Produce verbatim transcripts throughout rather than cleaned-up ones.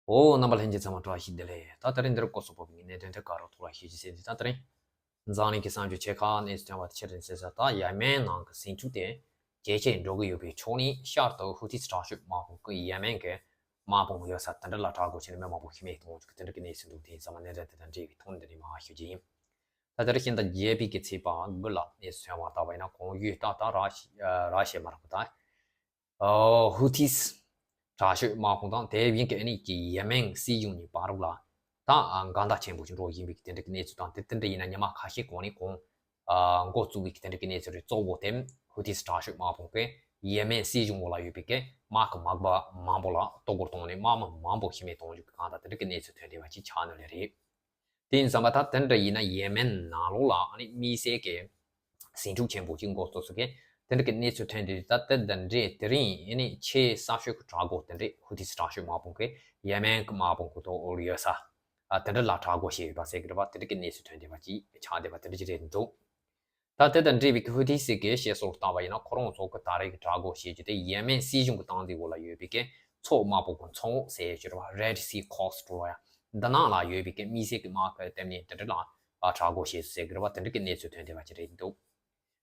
ཨོ། རྣམ་པ་ལྷན་རྒྱས་ཚང་མ་བཀྲ་ཤིས་བདེ་ལེགས། ད་དེ་རིང་འདིར་སྐོར་སོགས་པའི་གནད་དོན་དེ་ག་རོ་ཐོག་ལ་ཤེས་ཀྱི་ཟེར་ཏེ། ད་དེ་རིང་འཛམ་གླིང་གི་གསར་འགྱུར་ཆེ་ཁག་གནས་ཚུལ་ཐོན་པ་དེ་ཕྱིར་དྲན་ཟེར་ས། ད་ཡེ་མེན་ནང་གི་ཟིང་འཁྲུག་དེ་ཇེ་ཆེར་འགྲོ་གི་ཡོད་པའི་ཕྱོགས་ནས། ཤར་དུ་ཧུ་ཐིས་དྲག་ཤོས་དམག་དཔུང་གིས་ཡེ་མེན་གྱི་དམག་དཔུང་ཡོད་ས་དེ་འདྲ་ལ་དྲག་རྒོལ་བྱས་ནས་མི་མང་པོ་ཤི་རྨས་གཏོང་བཅུག་གི་དེ་འདྲ་གི་གནས་ཚུལ་འདུག་དེ་ཡིན་ཙང་མ་གནད་དོན་དེ་དང་འབྲེལ་བའི་ཐོག་ནས་འདི་ནས་མར་ཞུ་རྒྱུ་ཡིན། ད་དེར་ཤིང་རྟ་བརྒྱད་པའི་གི་ཚེས་པ་དགུ་ལ་གནས་ཚུལ་ཐོན་པ་ལྟ་བ་ཡིན་ན། གོང་ཡུལ་ཏག་ཏག་ར་ཤི་ར་ཤི་མ་རག་པ་དང་། ཨོ། ཧུ་ཐིས་དྲག་ཤོས་དམག་དཔུང་དང་དེ་བཞིན་གྱི་ཨ་ནི་གི་ཡེ་མེན་སྲིད་གཞུང་གཉིས་བར་ལ་ད་འགལ་ཟླ་ཆེན་པོ་ཞིག་འགྲོ་བཞིན་པའི་དེ་འདྲ་གི་གནས་ཚུལ་དང་། དེ་དེ་འདྲ་ཡིན་ན་ཉི་མ་ཁ་ཤས་གོང་ནས་གོང་འགོ་བཙུགས་པའི་དེ་འདྲ་གི་གནས་ཚུལ་རེད། གཙོ་བོ་དེ་ཧུ་ཐིས་དྲག་ཤོས་དམག་དཔུང་གིས་ཡེ་མེན་སྲིད་གཞུང་འོག་ལ་ཡོད་པའི་གི་དམག་གི་མག་པ་མང་པོ་ལ་གཏོར་རྒོལ་བཏང་ནས་དམག་མི་མང་པོ་ཤི་རྨས་གཏོང་བཅུག་གི་གང་ལྟར་དེ་འདྲ་གི་གནས་ཚུལ་ཐོན་བསྡད་པ་ཅིག་ཆགས་ནི་ལས་རེད། དེ་ཡིན་ཙང་མ་ད་དེ་འདྲ་ཡིན་ན་ཡེ་མེན་ནང་ལོགས་ལ་ཨ་ནི་དམིགས་བསལ་གྱི་ཟིང་འཁྲུག་ཆེན་པོ་ཅིག་འགོ་བཙུགས་སོང་གི་དེ་འདྲ་གི་གནས་ཚུལ་ཐོན་དུས། ད་དེ་དང་འབྲེལ་དེ་རིང་ཨ་ནི་ཆེས་གསར་ཤོས་ཀྱི་དྲག་རྒོལ་དེ་འདྲ་ཧུ་ཐིས་དྲག་ཤོས་དམག་དཔུང་གིས་ཡེ་མེན་གྱི་དམག་དཔུང་གི་ཐོག་ཡོད་ས་ཨ་དེ་འདྲ་ལ་དྲག་རྒོལ་བྱས་ཡོད་པ་ཟེར་གི་རེད་པ། དེ་འདྲ་གི་གནས་ཚུལ་ཐོན་བསྡད་པ་ཅིག་ཆགས་བསྡད་པ་དེ་འདྲ་ཅིག་རེད་འདུག་ད་དེ་དང་འབྲེལ་བའི་ཧུ་ཐིས་སི་གི་བཤད་སྲོལ་ལྟ་བ་ཡིན་ན། ཁོ་རང་ཚོ་གི་ད་རེས་ཀྱི་དྲག་རྒོལ་བྱེད་རྒྱུ་དེ་ཡེ་མེན་སྲིད་གཞུང་གི་སྟངས་འཛིན་འོག་ལ་ཡོད་པའི་གི་མཚོ་དམར་པོ་གི་མཚོ་ངོགས་ཟེར་ཡས་ཅིག་རེད་པ། Red Sea Coast འདྲ་བོ་ཡ། འདི་ནང་ལ་ཡོད་པའི་གི་དམིགས་བསལ་གྱི་དམག་གི་ལྟེ་གནས་དེ་འདྲ་ལ་ཨ་དྲག་རྒོལ་བྱེད་ཟེར་གི་རེད་པ། དེ་འདྲ་གི་གནས་ཚུལ་ཐོན་བསྡད་པ་ཅིག་རེད་འདུག་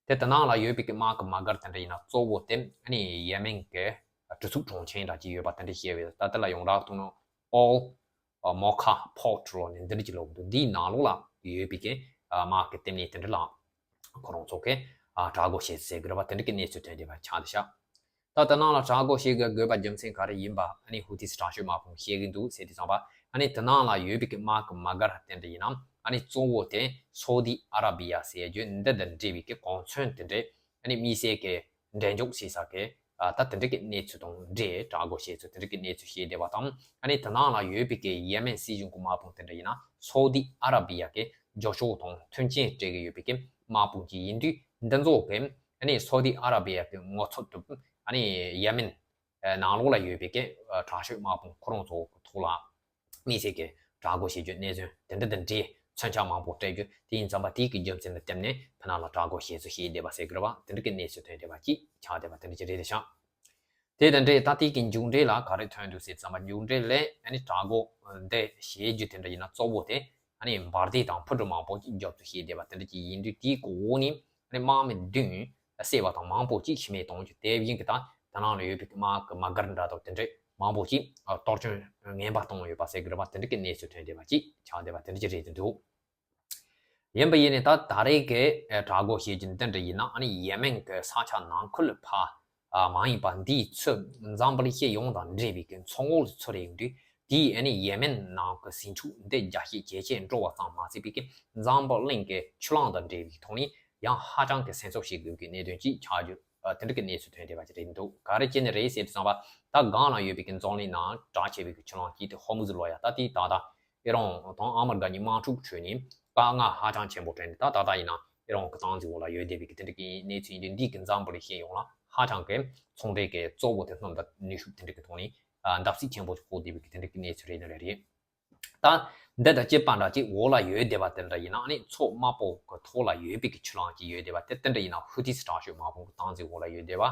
དེ་དེ་ནང་ལ་ཡོད་པའི་གི་དམག་གི་མ་སྒར་དེ་འདྲ་ཡིན་ན། གཙོ་བོ་དེ་ཨ་ནི་ཡེ་མེན་གྱི་གྲུ་ཚུགས་གྲོང་ཁྱེར་འདྲ་ཅིག་ཡོད་པ་དེ་འདྲ་བཤད་པས། ད་དེ་ལ་ཡོངས་གྲགས་ཐོག་ནས་Al Moka Port འདྲ་བོ་ནི་འདི་འདྲ་ཅིག་ལབ་འདུག་འདིའི་ནང་ལོགས་ལ་ཡོད་པའི་གི་དམག་གི་ལྟེ་གནས་དེ་འདྲ་ལ་ཁོ་རང་ཚོ་གིས་ཨ་དྲག་རྒོལ་བྱས་ཟེར་གི་རེད་པ། དེ་འདྲ་གི་གནས་ཚུལ་ཐོན་བསྡད་པ་ཆགས་འདུག་ཤག་ད་དེ་ནང་ལ་དྲག་རྒོལ་བྱེད་དགོས་པ་རྒྱུ་མཚན་ག་རེ་ཡིན་པ་ཨ་ནི་ཧུ་ཐིས་དྲག་ཤོས་དམག་དཔུང་བཤད་གི་འདུག་ཟེར་དུས་ཙམ་པ། ཨ་ནི་དེ་ནང་ལ་ཡོད་པའི་གི་དམག་གི་མ་སྒར་དེ་འདྲ་ཡིན་ན་ཨ་ནི་གཙོ་བོ་དེ་སོ་ཏི་ཨ་ར་བི་ཡ་ཟེར་རྒྱུ་འདི་དང་འབྲེལ་བའི་གི་གོ་མཚོན་དེ་འདྲ་ཨ་ནི་དམིགས་བསལ་གྱི་འགྲན་ཕྱོགས་བྱེད་ས་གི་ཨ་ད་དེ་འདྲ་གི་གནས་ཚུལ་དང་འབྲེལ་དྲག་རྒོལ་བྱས་ཚུལ་དེ་འདྲ་གི་གནས་ཚུལ་བཤད་བསྡད་པ་དང་། ཨ་ནི་དེ་ནང་ལ་ཡོད་པའི་གི་ཡེ་མེན་སྲིད་གཞུང་གི་དམག་དཔུང་དེ་འདྲ་ཡིན་ན་སོ་ཏི་ཨ་ར་བི་ཡ་གི་རྒྱབ་ཕྱོགས་དང་མཐུན་རྐྱེན་སྤྲད་གི་ཡོད་པའི་གི་དམག་དཔུང་ཅིག་ཡིན་དུས། འདི་ཚོ་གི་ཨ་ནི་སོ་ཏི་ཨ་ར་བི་ཡ་གི་ངོ་ཚབ་ཏུ་ཨ་ནི་ཡེ་མེན་ནང་ལོགས་ལ་ཡོད་པའི་གི་དྲག་ཤོས་དམག་དཔུང་ཁོ་རང་ཚོ་གི་ཐོག་ལ་དམིགས་བསལ་གྱི་དྲག་རྒོལ་བྱེད་རྒྱུ་གནད་དོན་དེ་འདྲ་དང་འབྲེལ་མཚོན་ཆ་མང་པོ་སྤྲད་རྒྱུ་དེ་ཡིན་ཙམ་པ། དེའི་གི་རྒྱུ་མཚན་ལ་བརྟེན་ནས་ཕ་ནང་ལ་དྲག་རྒོལ་བྱས་ཚུལ་བཤད་བསྡད་པ་ཟེར་གི་རེད་པ། དེ་འདྲ་གི་གནས་ཚུལ་ཐོན་བསྡད་པ་ཅིག་ཆགས་བསྡད་པ་དེ་འདྲ་ཅིག་རེད་ཤག་དེ་དང་འབྲེལ་ད་ལྟའི་གི་མཇུག་འབྲས་ལ་ག་རེ་ཐོན་འདུག་ཟེར་ཙམ་པ། མཇུག་འབྲས་ལ་ཨ་ནི་དྲག་རྒོལ་འདི་བྱེད་རྒྱུ་དེ་འདྲ་ཡིན་ན་གཙོ་བོ་དེ་ཨ་ནི་འབར་མདེལ་དང་འཕུར་གྲུ་མང་པོ་ཅིག་རྒྱབ་ཏུ་བྱས་བསྡད་པ་དེ་འདྲ་ཅིག་ཡིན་དུས། དེའི་གི་འོག་ནས་ཨ་ནི་དམག་མི་བདུན་བསད་པ་དང་མང་པོ་ཅིག་ཤི་རྨས་གཏོང་རྒྱུ། དེ་བཞིན་གྱི་ད་ད་ནང་ལ་ཡོད་པའི་གི་དམག་གི་མ་སྒར་འདྲ་དང་དེ་འདྲ་མང་པོ་ཅིག་ཨ་གཏོར་སྐྱོན་ངན་པ་བཏང་ཡོད་པ་ཟེར་གི་རེད་པ། དེ་འདྲ་གི་གནས་ཚུལ་ཐོན་བསྡད་པ་ཅིག་ཆགས་བསྡད་པ་དེ་འདྲ་ཅིག་རེད་འདུག་ཡིན་པ་ཡིན་ནས་ད་ད་རེས་ཀྱི་ཨ་དྲག་རྒོལ་བྱེད་རྒྱུ་འདི་འདྲ་ཡིན་ན། ཨ་ནི་ཡེ་མེན་གྱི་ས་ཆ་ནང་ཁུལ་ཕར་ཨ་མ་ཡིན་པ་འདིའི་ཚུར་འཛམ་བུ་གླིང་སྤྱི་ཡོངས་དང་འབྲེལ་བའི་གི་མཚོ་ངོགས་སུ་ཚུར་ཡོང་དུས། དེས་ཨ་ནི་ཡེ་མེན་ནང་གི་ཟིང་འཁྲུག་འདི་རྒྱ་སྐྱེད་ཇེ་ཆེར་འགྲོ་བ་ཙམ་མ་ཟད་པའི་གི་འཛམ་བུ་གླིང་གི་ཆུ་ལམ་དང་འབྲེལ་བའི་ཐོག་ནས་ཡང་ཧ་ཅང་གི་སེམས་འཚབ་བྱེད་དགོས་ཀྱི་གནད་དོན་ཅིག་ཆགས་རྒྱུ་ཨ་དེ་འདྲ་གི་གནས་ཚུལ་ཐོན་བསྡད་པ་ཅིག་རེད་འདུག་ག་རེ་བྱས་ནས་རེད་ཟེར་དུས་ཙམ་པ། ད་སྒང་ལ་ཡོད་པའི་གི་འཛམ་གླིང་ནང་གྲགས་ཆེ་བའི་གི་ཆུ་ལམ་གཅིག་དེ་ཧོར་མུ་ཛི་ལོ་ཡ། ད་དེ་ད་ལྟ་ཨི་རན་དང་ཨ་མི་རི་ཀ་གཉིས་དམག་འཁྲུག་ཁྲོད་ནས་དཀའ་ངལ་ཧ་ཅང་ཆེན་པོ་འཕྲད་ནས། ད་ད་ལྟ་ཡིན་ན་ཨི་རན་གྱི་སྟངས་འཛིན་འོག་ལ་ཡོད་བསྡད་པའི་གི་དེ་འདྲ་གི་གནས་ཚུལ་ཡིན་དུས། འདི་གི་འཛམ་བུ་གླིང་སྤྱི་ཡོངས་ལ་ཧ་ཅང་གི་ཚོང་འབྲེལ་གྱི་གཙོ་བོ་དེ་སྣུམ་དང་ནུས་ཤུགས་དེ་འདྲ་གི་ཐོག་ནས་ཨ་བརྡབ་གསིག་ཆེན་པོ་ཞིག་ཕོག་བསྡད་པའི་གི་དེ་འདྲ་གི་གནས་ཚུལ་རེད་འདུག་ལེ་རེད། ད་འདི་དང་གཅིག་པ་འདྲ་གཅིག་འོག་ལ་ཡོད་བསྡད་པ་དེ་འདྲ་ཡིན་ན། ཨ་ནི་མཚོ་དམར་པོ་གི་ཐོག་ལ་ཡོད་པའི་གི་ཆུ་ལམ་གཅིག་ཡོད་བསྡད་པ་དེ་དེ་འདྲ་ཡིན་ན། ཧུ་ཐིས་དྲག་ཤོས་དམག་དཔུང་གི་སྟངས་འཛིན་འོག་ལ་ཡོད་བསྡད་པ།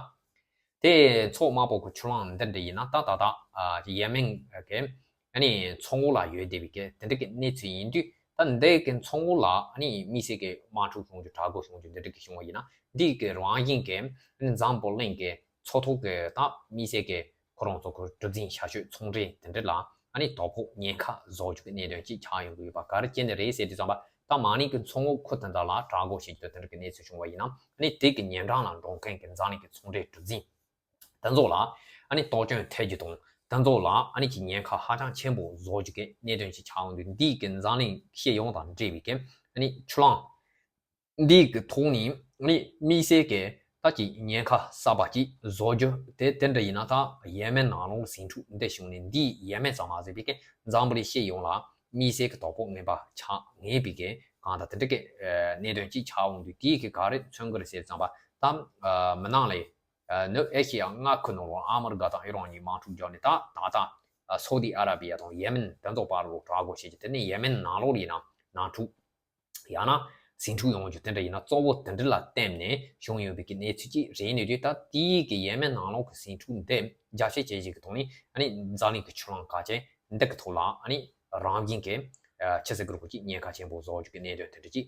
དེ་མཚོ་དམར་པོ་གི་ཆུ་ལམ་འདི་འདྲ་ཡིན་ན། ད་ད་ད་ཨ་ཡེ་མེན་གི་ཨ་ནི་མཚོ་ངོགས་ལ་ཡོད་བསྡད་པའི་གི་དེ་འདྲ་གི་གནས་ཚུལ་ཡིན་དུས། ད་འདི་གི་མཚོ་ངོགས་ལ་ཨ་ནི་དམིགས་བསལ་གི་དམག་འཁྲུག་བྱུང་རྒྱུ། དྲག་རྒོལ་བྱུང་རྒྱུ་འདི་འདྲ་གི་བྱུང་བ་ཡིན་ན། འདི་གི་རང་བཞིན་གི་ཨ་ནི་འཛམ་བུ་གླིང་གི་མཚོ་ཐོག་གི་ད་དམིགས་བསལ་གི་ཁོ་རང་ཚོ་གི་གྲུ་གཟིངས་ཞབས་ཞུ་ཚོང་འབྲེལ་དེ་འདྲ་ལ་ཨ་ནི་དོ་ཕོག་ཉེན་ཁ་བཟོ་རྒྱུ་གི་གནད་དོན་ཅིག་ཆགས་ཡོང་གི་ཡོད་པ་ག་རེ་བྱས་ནས་རེད་ཟེར་དུས་ཙམ་པ། ད་མ་ཎི་གི་མཚོ་ངོགས་ཁུལ་དེ་འདྲ་ལ་དྲག་རྒོལ་བྱེད་རྒྱུ་དེ་འདྲ་གི་གནས་ཚུལ་བྱུང་བ་ཡིན་ན། ཨ་ནི་དེ་གི་ཉེ་འགྲམ་ལ་འགྲོ་མཁན་གི་འཛམ་གླིང་གི་ཚོང་འབྲེལ་གྲུ་གཟིངས་དེ་ཚོ་ལ་ཨ་ནི་གཏོར་སྐྱོན་ཐེབས་རྒྱུ་དང་། དེ་ཚོ་ལ་ཨ་ནི་གི་ཉེན་ཁ་ཧ་ཅང་ཆེན་པོ་བཟོ་རྒྱུ་གི་གནད་དོན་ཅིག་ཆགས་ཡོང་དུས། འདི་གི་འཛམ་གླིང་སྤྱི་ཡོངས་དང་འབྲེལ་བའི་གི་ཨ་ནི་ཆུ་ལམ་འདི་གི་ཐོག་ནས་ནི་དམིགས་བསལ་གྱི་ད་ཀྱི་ཉེན་ཁ་གསར་པ་ཅིག་བཟོ་རྒྱུ་དེ་དེ་འདྲ་ཡིན་ན། ད་ཡེ་མེན་ནང་ལོགས་ཟིང་འཁྲུག་འདི་བྱུང་ནས། འདི་ཡེ་མེན་ཙམ་མ་ཟད་པའི་གི་འཛམ་བུ་གླིང་སྤྱི་ཡོངས་ལ་དམིགས་བསལ་གྱི་དོ་ཕོག་ངན་པ་ཆགས་ངེས་པའི་གི་གང་ལྟར་དེ་འདྲ་གི་གནད་དོན་ཅིག་ཆགས་འོང་དུས། དེའི་གི་ག་རེ་མཚོན་གི་རེད་ཟེར་ཙམ་པ། ད་མི་ནང་ལས་ནུབ་ཨེ་ཤི་ཡ་མངའ་ཁུལ་ནང་ལོགས་ཨ་མི་རི་ཀ་དང་ཨི་རན་གཉིས་དམག་འཁྲུག་བརྒྱབ་ནས། ད་ད་ལྟ་སོ་ཏི་ཨ་ར་བི་ཡ་དང་ཡེ་མེན་དེ་ཚོ་བར་ལ་དྲག་རྒོལ་བྱེད་རྒྱུ། དེ་ནས་ཡེ་མེན་ནང་ལོགས་ལ་ཡིན་ན་ནང་འཁྲུག་ཡང་ན་ཟིང་འཁྲུག་ཡོང་རྒྱུ་དེ་འདྲ་ཡིན་ན། གཙོ་བོ་དེ་འདྲ་ལ་བརྟེན་ནས་བྱུང་ཡོད་པའི་གི་གནས་ཚུལ་ཅིག་རེད་ནས་དུས། ད་དེའི་གི་ཡེ་མེན་ནང་ལོགས་ཀྱི་ཟིང་འཁྲུག་འདི་རྒྱ་སྐྱེད་བྱེད་ཀྱི་ཐོག་ནས་ཨ་ནི་འཛམ་གླིང་གི་ཆུ་ལམ་ག་ཅན་ འདི་གི་ཐོག་ལ་ཨ་ནི་རང་བཞིན་གྱི་ཆི་ཟེར་གི་རེད་གོ་ཅིག་ཉེན་ཁ་ཆེན་པོ་བཟོ་རྒྱུ་གི་གནད་དོན་དེ་འདྲ་ཅིག་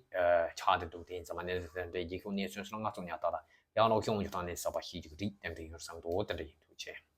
ཆགས་བསྡད་འདུག་དེ་ཡིན་ཙང་གནད་དོན་དེ་འདྲའི་རྒྱལ་ཁབ་གནས་ཚུལ་སོགས་ལ་ང་ཚོ་ཉར་ཐག་དང་ཡང་ལོག་ཤོང་རྒྱུ་དང་ནས་གསར་པ་ཤེས་རྒྱུ་གི་རིགས་ཏན་ཏན་ཡོད་བསམ་འདུག་དེ་འདྲ་ཡིན། ཐུགས་རྗེ་ཆེ།